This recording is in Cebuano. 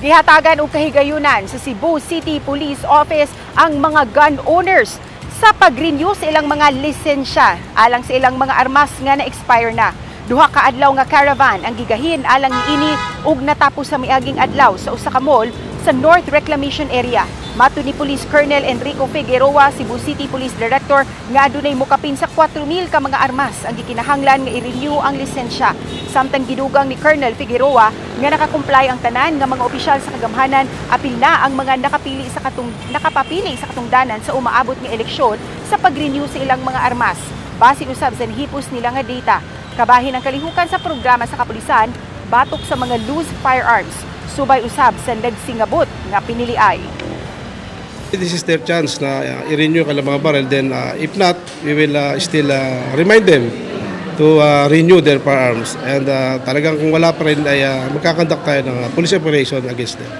Gihatagan og kahigayunan sa Cebu City Police Office ang mga gun owners sa pag-renew sa ilang mga lisensya alang sa ilang mga armas nga na-expire na. Duha ka adlaw nga caravan ang gigahin alang niini ug natapos sa miaging adlaw sa usa ka mall sa North Reclamation Area. Matud ni Police Colonel Enrico Figueroa, Cebu City Police Director, nga adunay mokapin sa 4,000 ka mga armas ang gikinahanglan nga i-renew ang lisensya. Samtang gidugang ni Colonel Figueroa nga nakakomply ang tanan nga mga opisyal sa kagamhanan, apil na ang mga nakapapili sa katungdanan sa umaabot nga eleksyon sa pag-renew sa ilang mga armas. Base usab sa nihipos nila nga data. Kabahin ang kalihukan sa programa sa kapulisan batok sa mga loose firearms. Subay usab sa nagsingabot nga piniliay. This is their chance na i-renew kanilang mga barrel. Then if not, we will still remind them to renew their firearms. And talagang kung wala pa rin ay magka-conduct tayo ng police operation against them.